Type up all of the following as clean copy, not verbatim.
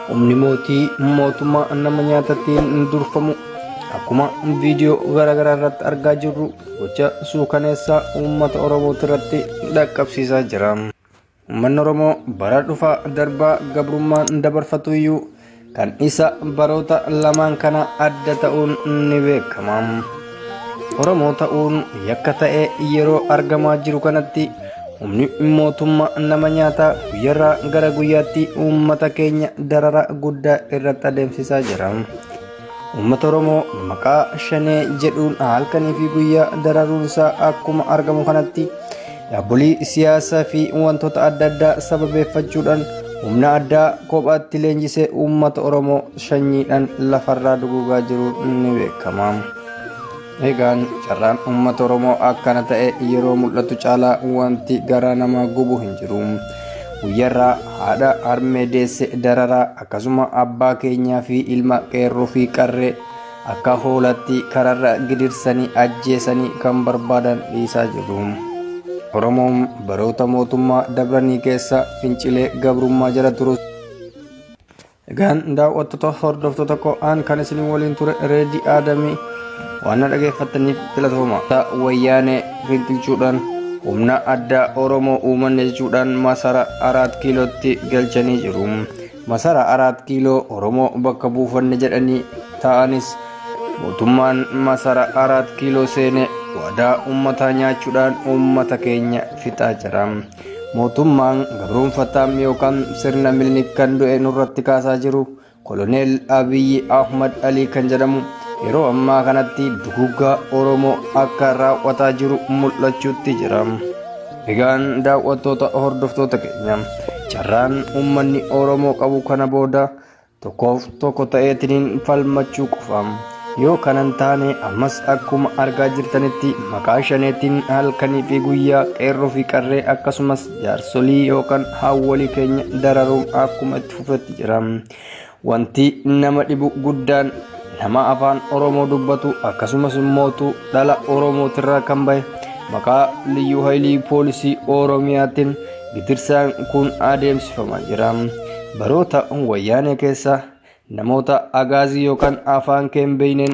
Humni mootii mootummaa nama nyaatattiin durfamu akkuma viidiyoo garaagaraa irratti argaa jirru gocha suukaneessaa uummata Oromoo irratti dhaqqabsiisaa jira. Uummanni Oromoo bara dhufaa darbaa gabrummaan dabarfatu iyyuu kan isa baroota lamaan kana adda ta'uun ni beekama. Oromoo ta'uun yakka ta'ee yeroo argamaa jiru kanatti humni mootummaa nama nyaataa guyyaarraa gara guyyaatti uummata keenya darara guddaa irratti adeemsisaa jira. Uummata Oromoo maqaa shanee jedhuun halkanii fi guyyaa dararuun isaa akkuma argamu kanatti dhaabbolii siyaasaa fi wantoota adda addaa sababeeffachuudhaan humna addaa kophaatti leenjisee uummata Oromoo sanyiidhaan lafarraa duguugaa jiru ni beekama. Egaan carraan uummata Oromoo akkana ta'e yeroo mul'atu caalaa wanti garaa nama gubu hin jiru. Guyyaarraa haadha harmee deesse dararaa akkasuma abbaa keenyaa fi ilma qeerroo fi qarree akka hoolatti kararra gidirsanii ajjeesanii kan barbaadan dhiisaa jiru. Oromoon baroota mootummaa dabranii keessa fincilee gabrummaa jala turus. Egaan daawwattoota hordoftoota koo aan kan isin waliin ture Reedii Aadamii waan na dhageeffattaniif galatooma. Wayyaanee finqilchuudhaan humna addaa Oromoo uumanne jechuudhaan masara Araat Kiilootti galchanii jiru. Masara Araat Kiiloo Oromoo bakka buufanne jedhanii taa'anis mootummaan masara Araat Kiiloo seene waadaa uummataa nyaachuudhaan uummata keenya fixaa jira. Mootummaan gabroonfataa yookaan sirna Minilik kan du'e nurratti kaasaa jiru Koloneel Abiyyi Ahmad Alii kan jedhamu yeroo ammaa kanatti duguggaa Oromoo akka raawwataa jiru mul'achuutti jira. Egaan daawwattoota hordoftoota keenya carraan uummanni Oromoo qabu kana booda tokkoof tokko ta'eetiniin falmachuu qofa. Yoo kanan taane ammas akkuma argaa jirtanitti maqaa shaneetiin halkanii fi guyyaa qeerroo fi qarree akkasumas jaarsolii yookaan haawwolii keenya dararuun akkuma itti fufetti jira. Wanti nama dhibu guddaan nama afaan Oromoo dubbatu akkasumas immootu dhala Oromootirraa kan bahe maqaa liyyuu haayilii poolisii Oromiyaatiin gitirsaan kun adeemsifamaa jira. Baroota wayyaanee keessa namoota agaazii yookaan afaan kee hin beekneen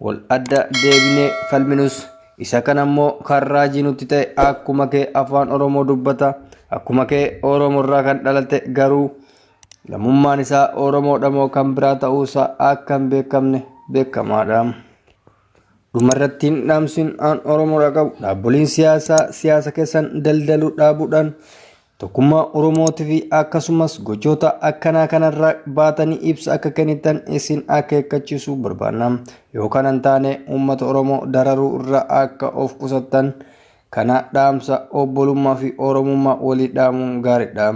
wal adda deebinee falminus isa kana immoo kan raajii nutti ta'e akkuma kee afaan Oromoo dubbata akkuma kee Oromoorraa kan dhalate garuu lammummaan isaa Oromoodha moo kan biraa ta'uusaa akka hin beekamne beekamaadha. Dhumarratti dhaamsiin aan Oromoodha qabu dhaabboliin siyaasaa siyaasa keessan daldaluu dhaabuudhaan tokkummaa Oromootii fi akkasumas gochoota akkanaa kanarraa baatanii ibsa akka kennitan isin akeekkachiisuu barbaanna. Yoo kana hin taane uummata Oromoo dararuu irraa akka of qusattan kana dhaamsa obbolummaa fi Oromummaa walii dhaamuun gaariidha.